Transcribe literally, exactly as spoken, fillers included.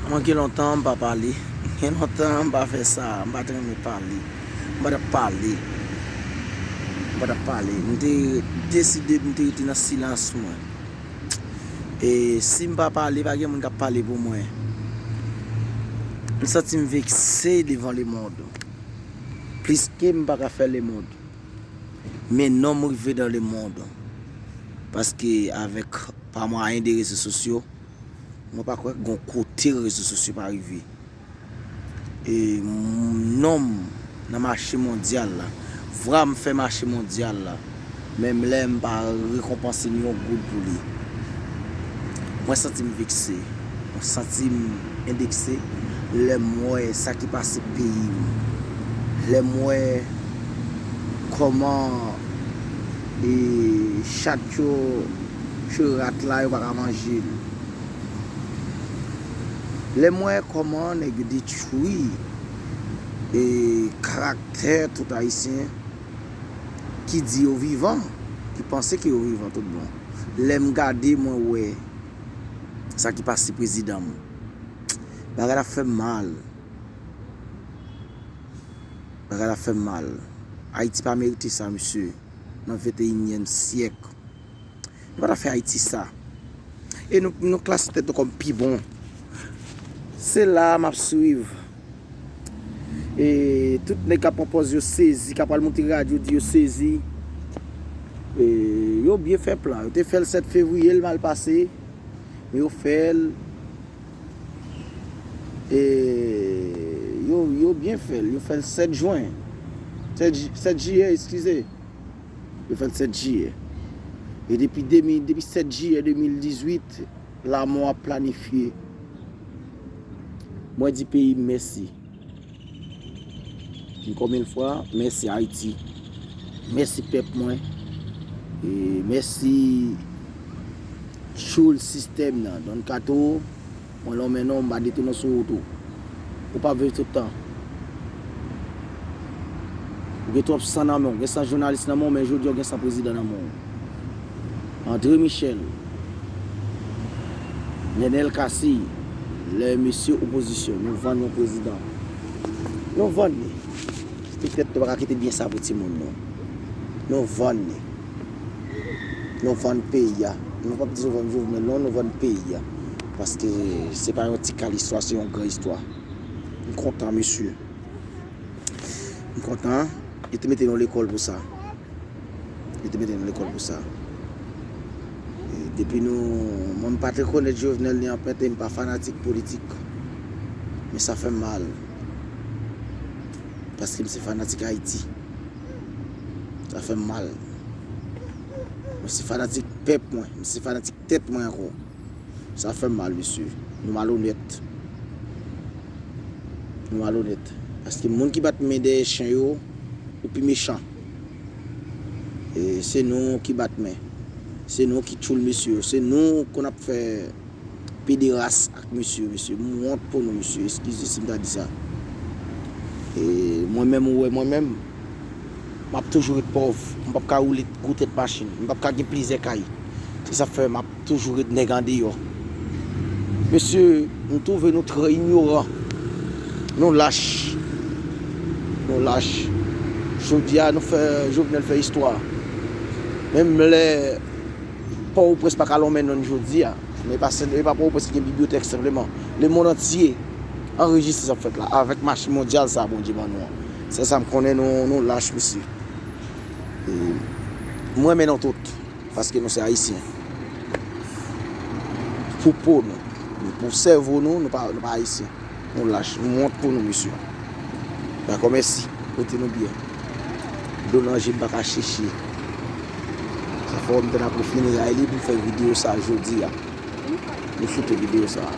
Mwen gen lontan m pa pale. Gen lontan m pa fè sa. M pa t renmen pale. M pa t ap pale. M pa t ap pale. M te deside m te rete nan silans mwen. E si m pa pale, pa gen moun k ap pale pou mwen. M santi m vekse devan lemonn. Plis ke m pa ka fè lemonn. Men non m rive nan lemonn. Paske avèk, pa mwayen de rezo sosyo, mwen pa kwè gon kote rezo sosyo pa rive. E non m nan mache mondyal la. Vwa m fè mache mondyal la. Menm lè m pa rekonpanse ni yon goud pou li. Mwen santi m vekse. Mwen santi m endekse lè m wè sa ki pase peyi m. Lè m wè kòman, e, chat yo tye rat la, yo pa ka manje l. Lè m wè kòman nèg yo detwi, e, karaktè tout Ayisyen ki di yo vivan, ki panse ke yo vivan tout bon. Lè m gade, mwen wè sa ki pase prezidan m. Bagay la fè m mal. Bagay la fè m mal. Ayiti pa merite sa, mesye. Nan venteyinyèm syèk. Nou pa ta fè Ayiti sa. E nou, nou klase tèt nou kòm pi bon. Se la a m ap swiv. E tout nèg k ap pran pòz yo sezi, k ap al moute radyo di yo sezi. E yo byen fè plan. Yo te fè l sèt fevriye, l mal pase. Men yo fè l, e yo, yo byen fè l. Yo fè l sèt jen. Sèt ji-, sèt jiyè, eskize. Yo fè l sèt jiyè. E depi de mil, depi sèt jiyè de mil dizuit, lamò ap planifye. Mwen di peyi m mèsi. Ankò mil fwa, mèsi Ayiti. Mèsi pèp mwen. E mèsi tchoul sistèm nan. Don Kato, mwen lonmen non, m pa detounen sou ou tou. Ou p ap viv tout tan. Ou gen twòp san nan men w. Gen san jounalis nan men w, men jodi a w gen san prezidan nan men w. André Michel, Nenel Cassy, lè mesye opozisyon, nou vann yon prezidan. Nou vann li. Petèt nou pa ka kite byen sa pou timoun nou. Nou vann li. Nou vann peyi a. Nou p ap di nou vann Jovenel non, nou vann peyi a. Paske se pa yon ti kal istwa, se yon gran istwa. M kontan, mesye. M kontan. Yo te mete nou lekòl pou sa. Yo te mete nou lekòl pou sa. E depi nou, mwen m pa t rekonèt Jovenel ni anpè, e m pa fanatik politik. Men sa fè m mal. Paske m se fanatik Ayiti. Sa fè m mal. Mwen se fanatik pèp mwen. Mwen se fanatik tèt mwen ankò. Sa fè m mal, mesye. Nou malonèt. Nou malonèt. Paske moun ki bat men dèyè chen yo, yo pi mechan. E se nou ki bat men. Se nou ki tchoul mesye yo. Se nou konn ap fè pederas ak mesye yo, mesye. M wont pou nou, mesye. Eskize si m ta di sa. E mwen menm, ou wè mwen menm, m ap toujou ret pòv. M p ap ka woule gwo tèt machin. M p ap ka gen plizyè kay. Se sa k fè m ap toujou ret nèg andeyò. Mesye, m twouve nou trè inyoran. Nou lach. Nou lach. Jodi a, nou fè Jovenel fè istwa. Menm lè Pòtoprens pa ka lonmen non jodi a. Men e pa, e pa Pòtoprens ki gen bibliyotèk senpleman. Lemonn antye anrejistre sa k fèt la avèk mache mondyal sa Bondye ban nou an. Se sa m konnen, nou, nou lach, mesye. E mwen renmen nou tout, paske nou se Ayisyen. Pou po nou, pou sèvo nou, nou pa, nou pa Ayisyen. Nou lach, nou wont pou nou, mesye. Dakò, mèsi. Rete nou byen. Dlo nan je m pa ka cheche. Sa fè w m te nan pou fini ray li pou m fè videyo sa jodi a. Nou foute videyo sa.